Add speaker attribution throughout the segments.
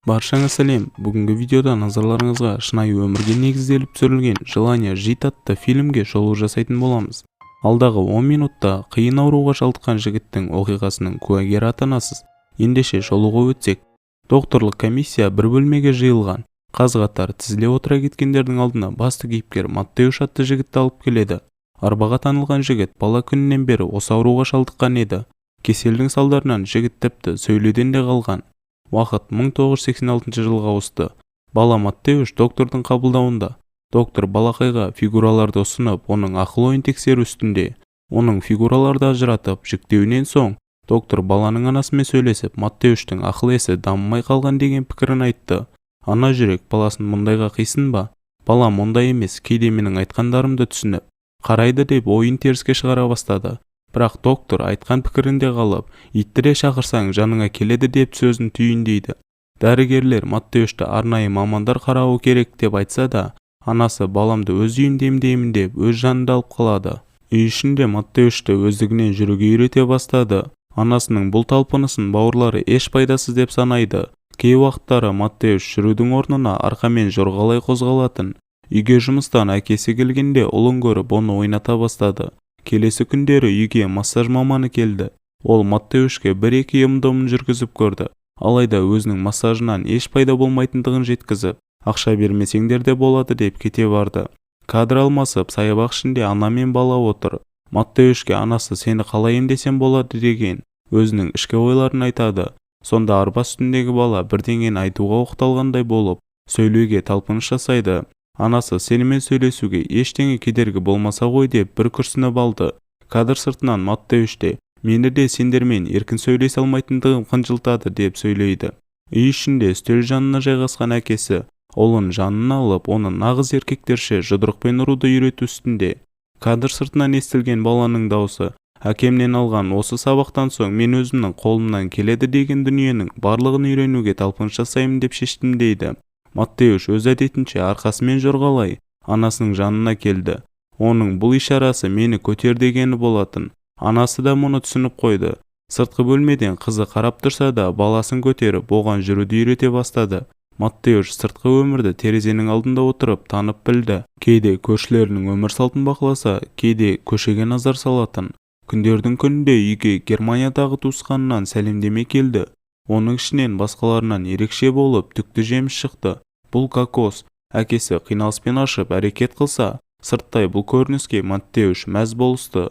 Speaker 1: Баршаңа сәлем! Бүгінгі видеода назарларыңызға шынайы өмірге негізделіп түсірілген «Желание жить» атты фильмге шолу жасайтын боламыз. Алдағы 10 минутта қиын ауруға шалдыққан жігіттің оқиғасының куәгері атанасыз. Ендеше, шолуға өтсек. Докторлық комиссия бір бөлмеге жиылған. Қаз-қатар тізіле отыра кеткендердің алдына басты кейіпкер Маттеуш атты жігітті алып келеді. Арбаға таңылған жігіт бала күнінен бері осы ауруға шалдыққан еді. Кеселдің салдарынан жігіт тіпті сөйлеуден де қалған. Уақыт 1986 жылға ауысты. Бала Маттеуш доктордың қабылдауында. Доктор балақайға фигураларды ұсынып, оның ақыл-ойын тексеру үстінде. Оның фигураларды ажыратып, жіктеуінен соң доктор баланың анасымен сөйлесіп, Маттеуштің ақыл-есі дамымай қалған деген пікірін айтты. Ана жүрек баласын мұндайға қисын ба? Балам ондай емес, кейде менің айтқандарымды түсініп қарайды деп ойын теріске шығара бастады. Бірақ доктор айтқан пікірінде қалып, итті де шақырсаң, жаныңа келеді деп сөзін түйіндейді. Дәрігерлер Маттеушті арнайы мамандар қарауы керек деп айтса да, анасы баламды өз үйімде емдеймін деп өз жанында алып қалады. Үй ішінде Маттеушті өздігінен жүруге үйрете бастады. Анасының бұл талпынысын бауырлары еш пайдасыз деп санайды. Кей уақыттары Маттеуш жүрудің орнына арқамен жорғалай қозғалатын. Үйге жұмыстан әкесі келгенде, ұлын көріп, оны ойната бастады. Келесі күндері үйге массаж маманы келді. Ол Маттеушке бір-екі ем-домын жүргізіп көрді. Алайда өзінің массажынан еш пайда болмайтындығын жеткізіп, ақша бермесеңдер де болады деп кете барды. Кадр алмасып, саябақ ішінде ана мен бала отыр. Маттеушке анасы сені қалай емдесем болады деген өзінің ішкі ойларын айтады. Сонда арба үстіндегі бала бірдеңені айтуға оқталғандай болып, сөйлеуге талпыныс жасайды. Анасы сенімен сөйлесуге ештеңе кедергі болмаса ғой деп бір күрсініп алды. Кадр сыртынан Маттеуш те мені де сендермен еркін сөйлесе алмайтындығым қынжылтады деп сөйлейді. Үй ішінде үстел жанына жайғасқан әкесі ұлын жанына алып, оны нағыз еркектерше жұдырықпен ұруды үйрету үстінде. Кадр сыртынан естілген баланың даусы: әкемнен алған осы сабақтан соң мен өзімнің қолымнан келеді деген дүниенің барлығын үйренуге талпыныс жасаймын деп шештім дейді. Маттеуш өз әдетінше арқасымен жорғалай анасының жанына келді. Оның бұл ишарасы мені көтер дегені болатын. Анасы да мұны түсініп қойды. Сыртқы бөлмеден қызы қарап тұрса да, баласын көтеріп, оған жүруді үйрете бастады. Маттеуш сыртқы өмірді терезенің алдында отырып танып білді. Кейде көршілерінің өмір салтын бақыласа, кейде көшеге назар салатын. Күндердің күнінде үйге Германиядағы туысқанынан сәлемдеме келді. Оның ішінен басқаларынан ерекше болып түкті жеміс шықты. Бұл кокос. Әкесі қиналыспен ашып әрекет қылса, сырттай бұл көрініске Маттеуш мәз болысты.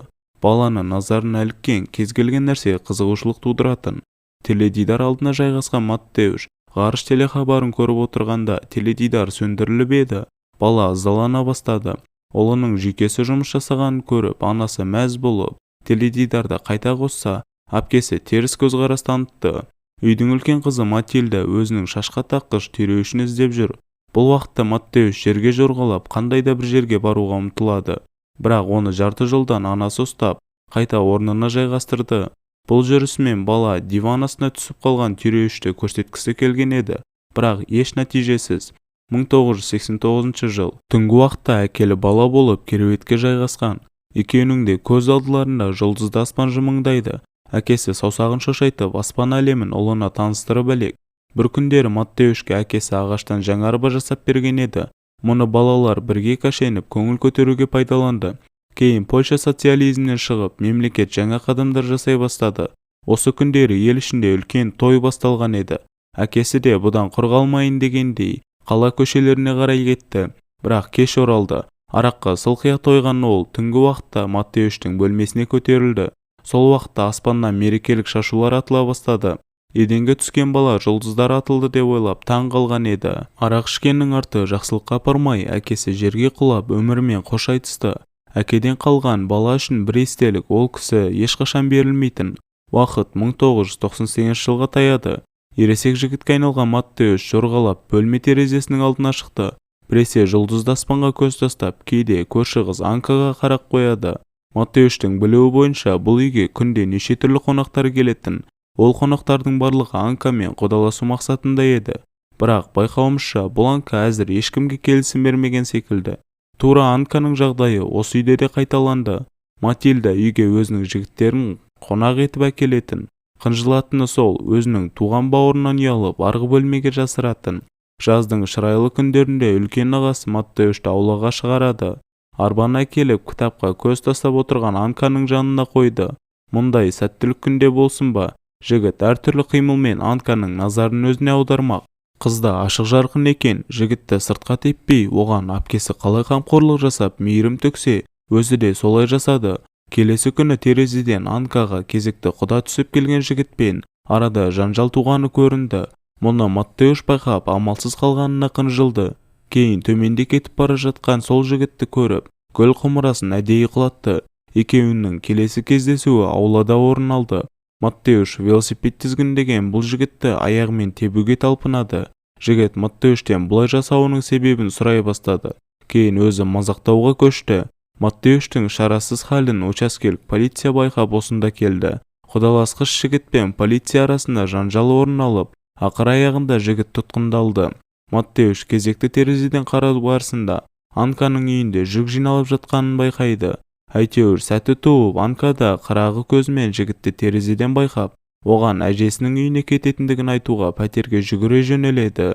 Speaker 1: Баланы назарына іліккен кез келген нәрсе қызығушылық тудыратын. Теледидар алдына жайғасқан Маттеуш ғарыш телехабарын көріп отырғанда, теледидар сөндіріліп еді, бала ызалана бастады. Ұлының жүйкесі жұмыс жасағанын көріп, анасы мәз болып, теледидарды қайта қосса, әпкесі теріс көзқарас танытты. Үйдің үлкен қызы Матильда өзінің шашқа таққыш түйреуішін іздеп жүр. Бұл уақытта Маттеуш жерге жорғалап, қандай да бір жерге баруға ұмтылады. Бірақ оны жарты жолдан анасы ұстап, қайта орнына жайғастырды. Бұл жүрісімен бала диван астына түсіп қалған түйреуішті көрсеткісі келген еді, бірақ еш нәтижесіз. 1989 жыл. Түнгі уақытта әкелі бала болып кереуетке жайғасқан. Екеуінің де көз алдыларында жұлдызды аспан жымыңдайды. Әкесі саусағын шошайтып, аспан әлемін ұлына таныстырып әлек. Бір күндері Маттеушке әкесі ағаштан жаңа арба жасап берген еді. Мұны балалар бірге кәшеніп, көңіл көтеруге пайдаланды. Кейін Польша социализмнен шығып, мемлекет жаңа қадамдар жасай бастады. Осы күндері ел ішінде үлкен той басталған еді. Әкесі де бұдан құр қалмайын дегендей, қала көшелеріне қарай кетті. Бірақ кеш оралды. Араққа сылқия тойған ол түнгі уақытта Маттеуштің бөлмесіне көтерілді. Сол уақытта аспаннан мерекелік шашулар атыла бастады. Еденге түскен бала жұлдыздар атылды деп ойлап таң қалған еді. Арақ ішкеннің арты жақсылыққа апармай, әкесі жерге құлап, өмірімен қош айтысты. Әкеден қалған бала үшін бір естелік, ол кісі ешқашан берілмейтін. Уақыт 1998 жылға таяды. Ересек жігітке айналған Маттеуш жорғалап бөлме терезесінің алдына шықты. Біресе жұлдызды аспанға көз тастап, кейде көрші қыз Анкаға қарап қояды. Маттеуштің білуі бойынша, бұл үйге күнде неше түрлі қонақтар келетін. Ол қонақтардың барлығы Анкамен құдаласу мақсатында еді. Бірақ байқауымызша, бұл Анка әзір ешкімге келісім бермеген секілді. Тура Анканың жағдайы осы үйде де қайталанды. Матильда үйге өзінің жігіттерін қонақ етіп әкелетін. Қынжылатыны сол, өзінің туған бауырынан ұялып, арғы бөлмеге жасыратын. Жаздың шырайлы күндерінде үлкен ағасы Маттеушті аулаға шығарады. Арбаны әкеліп, кітапқа көз тастап отырған Анканың жанына қойды. Мұндай сәттілік күнде болсын ба, жігіт әртүрлі қимылмен Анканың назарын өзіне аудармақ. Қыз да ашық-жарқын екен, жігітті сыртқа теппей, оған әпкесі қалай қамқорлық жасап, мейірім төксе, өзі де солай жасады. Келесі күні терезеден Анкаға кезекті құда түсіп келген жігітпен арада жанжал туғаны көрінді. Мұны Маттеуш байқап, амалсыз қалғанына қынжылды. Кейін төменде кетіп бара жатқан сол жігітті көріп, гүл құмырасын әдейі құлатты. Екеуінің келесі кездесуі аулада орын алды. Маттеуш велосипед тізгіндеген бұл жігітті аяғымен тебуге талпынады. Жігіт Маттеуштен бұлай жасауының себебін сұрай бастады. Кейін өзі мазақтауға көшті. Маттеуштің шарасыз халін учаскелік полиция байқап осында келді. Құдаласқыш жігіт пен полиция арасында жанжал орын алып, ақыр аяғында жігіт тұтқындалды. Маттеуш кезекті терезеден қарау барысында Анканың үйінде жүк жиналып жатқанын байқайды. Әйтеуір сәті туып, Анка да қырағы көзімен жігітті терезеден байқап, оған әжесінің үйіне кететіндігін айтуға пәтерге жүгіре жөнеледі.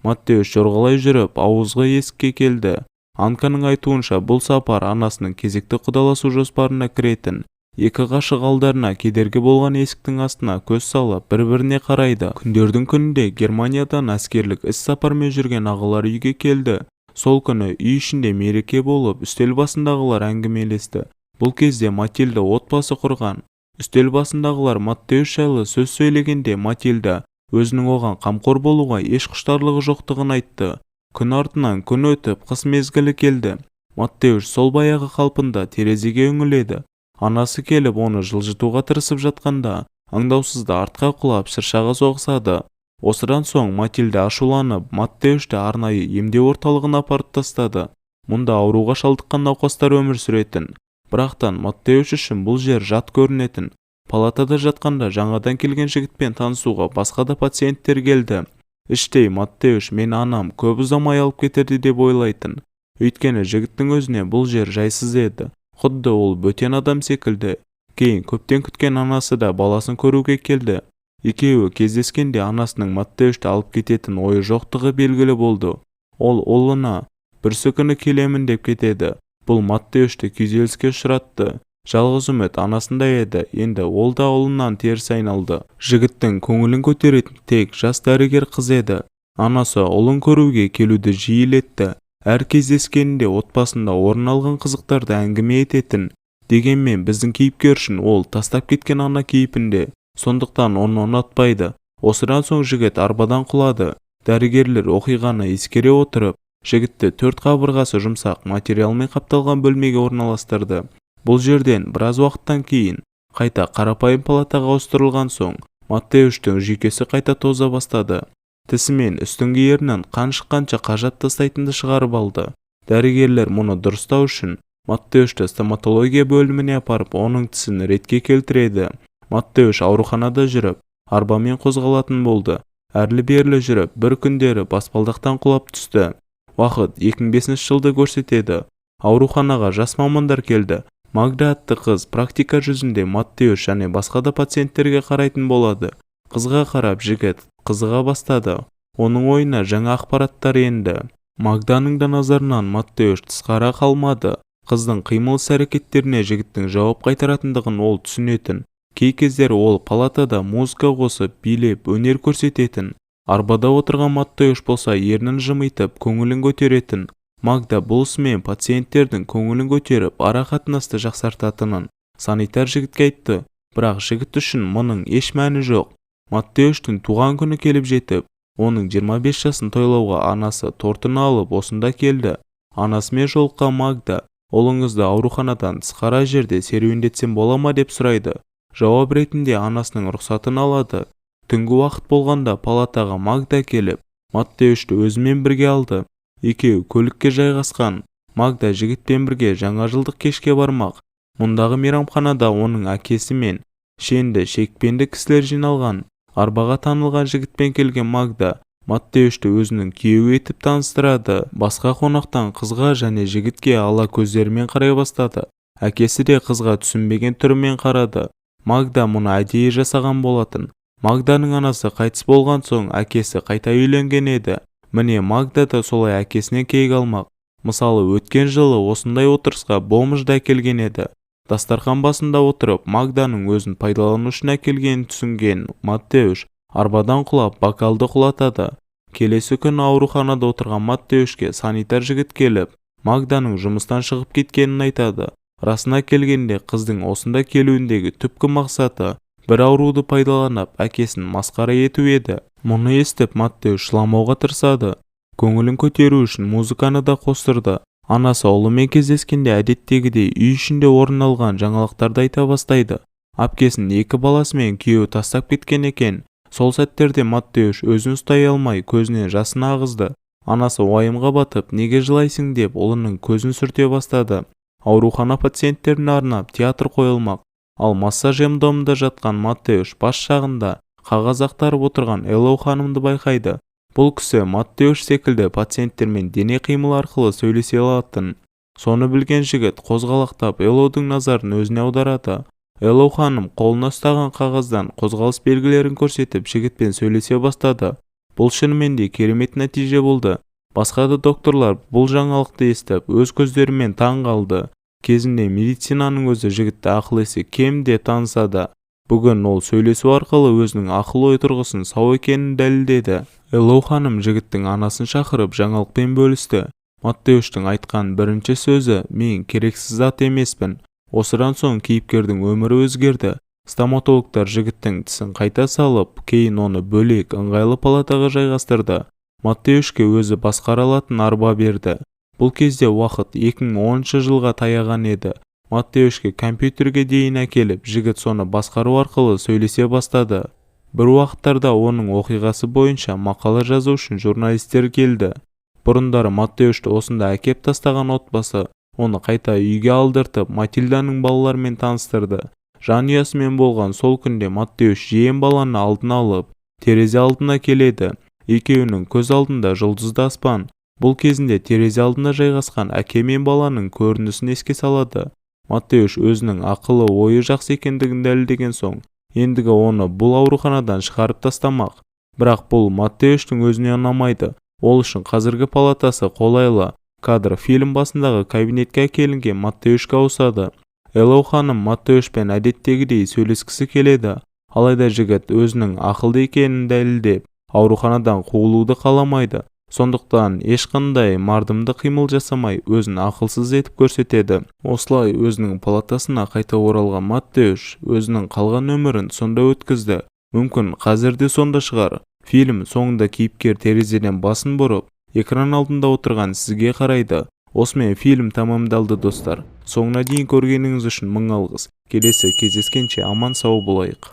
Speaker 1: Маттеуш жорғалай жүріп, ауызғы есікке келді. Анканың айтуынша, бұл сапар анасының кезекті құдаласу жоспарына кіретін. Екі ғашық алдарына кедергі болған есіктің астына көз салып, бір-біріне қарайды. Күндердің күнінде Германиядан әскерлік іс-сапармен жүрген ағалар үйге келді. Сол күні үй ішінде мереке болып, үстел басындағылар әңгімелесті. Бұл кезде Матильда отбасы құрған. Үстел басындағылар Маттеуш жайлы сөз сөйлегенде Матильда өзінің оған қамқор болуға еш құштарлығы жоқтығын айтты. Күн артынан күн өтіп, қыс мезгілі келді. Маттеуш сол баяғы қалпында терезеге үңіледі. Анасы келіп оны жылжытуға тырысып жатқанда, аңдаусызда артқа құлап, шыршаға соғысады. Осыдан соң Матильда ашуланып, Маттеушті арнайы емдеу орталығына апарып тастады. Мұнда ауруға шалдыққан науқастар өмір сүретін. Бірақтан Маттеуш үшін бұл жер жат көрінетін. Палатада жатқанда жаңадан келген жігітпен танысуға басқа да пациенттер келді. Іштей Маттеуш мен анам көп ұзамай алып кетеді деп ойлайтын. Өйткені жігіттің өзіне бұл жер жайсыз еді. Құдды ол бөтен адам секілді. Кейін көптен күткен анасы да баласын көруге келді. Екеуі кездескенде анасының Маттеушті алып кететін ойы жоқтығы белгілі болды. Ол ұлына бүрсі күні келемін деп кетеді. Бұл Маттеушті күйзеліске ұшыратты. Жалғыз үміт анасында еді, енді ол да ұлынан теріс айналды. Жігіттің көңілін көтеретін тек жас дәрігер қыз еді. Анасы ұлын көруге келуді жиілетті. Әр кездескенінде отбасында орын алған қызықтарды әңгіме ететін. Дегенмен біздің кейіпкер үшін ол тастап кеткен ана кейпінде. Сондықтан оны ұнатпайды. Осыдан соң жігіт арбадан құлады. Дәрігерлер оқиғаны ескере отырып, жігітті төрт қабырғасы жұмсақ материалмен қапталған бөлмеге орналастырды. Бұл жерден біраз уақыттан кейін қайта қарапайым палатаға ауыстырылған соң Маттеуштің жүйкесі қайта тоза бастады. Тісімен үстіңгі ернін қан шыққанша қажап тастайтынды шығарып алды. Дәрігерлер мұны дұрыстау үшін Маттеушті стоматология бөліміне апарып, оның тісін ретке келтіреді. Маттеуш ауруханада жүріп, арбамен қозғалатын болды. Әрлі-берлі жүріп, бір күндері баспалдақтан құлап түсті. Уақыт 2005 жылды көрсетеді. Ауруханаға жас мамандар келді. Магда атты қыз практика жүзінде Маттеуш және басқа да пациенттерге қарайтын болады. Қызға қарап жігіт қызыға бастады. Оның ойына жаңа ақпараттар енді. Магданың да назарынан Маттеуш тысқары қалмады. Қыздың қимыл іс-әрекеттеріне жігіттің жауап қайтаратындығын ол түсінетін. Кей кездері ол палатада музыка қосып, билеп, өнер көрсететін. Арбада отырған Маттеуш болса ернін жымитып, көңілін көтеретін. Магда бұл ісімен пациенттердің көңілін көтеріп, ара қатынасты жақсартатынын санитар жігітке айтты. Бірақ жігіт үшін мұның еш мәні жоқ. Маттеуштің туған күні келіп жетіп, оның 25 жасын тойлауға анасы тортын алып осында келді. Анасымен жолыққан Магда, ұлыңызды ауруханадан тысқары жерде серуендетсем бола ма деп сұрайды. Жауап ретінде анасының рұқсатын алады. Түнгі уақыт болғанда палатаға Магда келіп, Маттеушті өзімен бірге алды. Екеуі көлікке жайғасқан. Магда жігітпен бірге жаңа жылдық кешке бармақ. Мұндағы мейрамханада оның әкесі мен шенді, шекпенді кісілер жиналған. Арбаға танылған жігітпен келген Магда Маттеушті өзінің күйеуі етіп таныстырады. Басқа қонақтан қызға және жігітке ала көздерімен қарай бастады. Әкесі де қызға түсінбеген түрімен қарады. Магда мұны әдейі жасаған болатын. Магданың анасы қайтыс болған соң әкесі қайта үйленген еді. Міне, Магда да солай әкесінен кек алмақ. Мысалы, өткен жылы осындай отырысқа бомжды әкелген еді. Дастархан басында отырып, Магданың өзін пайдалану үшін әкелгенін түсінген Маттеуш арбадан құлап, бокалды құлатады. Келесі күні ауруханада отырған Маттеушке санитар жігіт келіп, Магданың жұмыстан шығып кеткенін айтады. Расына келгенде, қыздың осында келуіндегі түпкі мақсаты бір ауруды пайдаланып, әкесін масқара ету еді. Мұны естіп, Маттеуш жыламауға тырысады. Көңілін көтеру үшін музыканы да қостырды. Анасы ұлымен кездескенде әдеттегідей үй ішінде орын алған жаңалықтарды айта бастайды. Әпкесін екі баласымен күйеуі тастап кеткен екен. Сол сәттерде Маттеуш өзін ұстай алмай, көзінен жасын ағызды. Анасы уайымға батып, неге жылайсың деп ұлының көзін сүрте бастады. Аурухана пациенттеріне арнап театр қойылмақ. Ал массаж ем-домында жатқан Маттеуш бас жағында қағаз ақтарып отырған Элоу ханымды байқайды. Бұл кісі Маттеуш секілді пациенттермен дене қимыл арқылы сөйлесе алатын. Соны білген жігіт қозғалақтап Элоудың назарын өзіне аударады. Элоу ханым қолына ұстаған қағаздан қозғалыс белгілерін көрсетіп, жігітпен сөйлесе бастады. Бұл шынымен де керемет нәтиже болды. Басқа да докторлар бұл жаңалықты естіп, өз көздерімен таң қалды. Кезінде медицинаның өзі жігітті ақыл-есі кем деп таныса да, бүгін ол сөйлесу арқылы өзінің ақыл-ой тұрғысын сау екенін дәлелдеді. Элоу ханым жігіттің анасын шақырып, жаңалықпен бөлісті. Маттеуштің айтқан бірінші сөзі: «Мен керексіз зат емеспін». Осыдан соң кейіпкердің өмірі өзгерді. Стоматологтар жігіттің тісін қайта салып, кейін оны бөлек ыңғайлы палатаға жайғастырды. Маттеушке өзі басқара алатын арба берді. Бұл кезде уақыт 2010 жылға таяған еді. Маттеушке компьютерге дейін әкеліп, жігіт соны басқару арқылы сөйлесе бастады. Бір уақыттарда оның оқиғасы бойынша мақала жазу үшін журналистер келді. Бұрындары Маттеушті осында әкеп тастаған отбасы оны қайта үйге алдыртып, Матильданың балаларымен таныстырды. Жанұясымен болған сол күнде Маттеуш жиен баланы алдына алып, терезе алдына келеді. Екеуінің көз алдында жұлдызды аспан. Бұл кезінде терезе алдына жайғасқан әке мен баланың көрінісін еске салады. Маттеуш өзінің ақылы ойы жақсы екендігін дәлелдеген соң, ендігі оны бұл ауруханадан шығарып тастамақ. Бірақ бұл Маттеуштің өзіне ұнамайды. Ол үшін қазіргі палатасы қолайлы. Кадр фильм басындағы кабинетке әкелінген Маттеушке ауысады. Элоу ханым Маттеушпен әдеттегідей сөйлескісі келеді. Алайда жігіт өзінің ақылды екенін дәлелдеп, ауруханадан қуылуды қаламайды. Сондықтан ешқандай мардымды қимыл жасамай, өзін ақылсыз етіп көрсетеді. Осылай өзінің палатасына қайта оралған Маттеуш өзінің қалған өмірін сонда өткізді. Мүмкін, қазір де сонда шығар. Фильм соңында кейіпкер терезеден басын бұрып, экран алдында отырған сізге қарайды. Осымен фильм тәмамдалды, достар. Соңына дейін көргеніңіз үшін мың алғыс. Келесі кездескенше аман сау болайық.